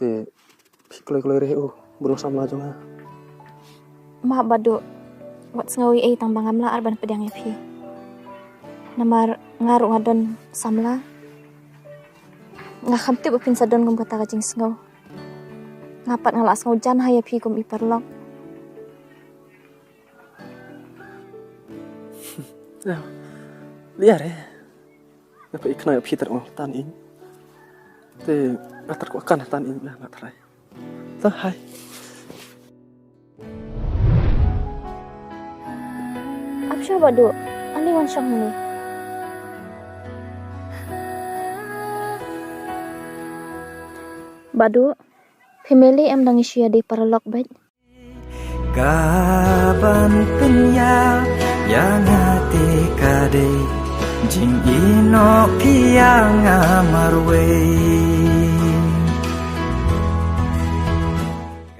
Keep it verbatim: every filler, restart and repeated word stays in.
Te phi kloi kloi re u briew samla jong nga. Ma Badu, wat sngew ei ei tang ba ngam lah ar ban pdiang ïa phi. Namar nga ruh nga don samla. Nga kham tip ba phin sa don kum kata ka jingsngew. Nga pat nga lah sngew jan ha ïa phi kum i paralok. Liar eh. Nga pat i khnai phi ter ong tan in. Te nga ter ko kan tan in nga nga trai. Ta hai. Ap sha Badu, ani wan shong ni. Badu, family em dang issue ïa dei paralok bad. Kaban pynïap ïa nga te ka dei jingïehnoh ïa nga marwei.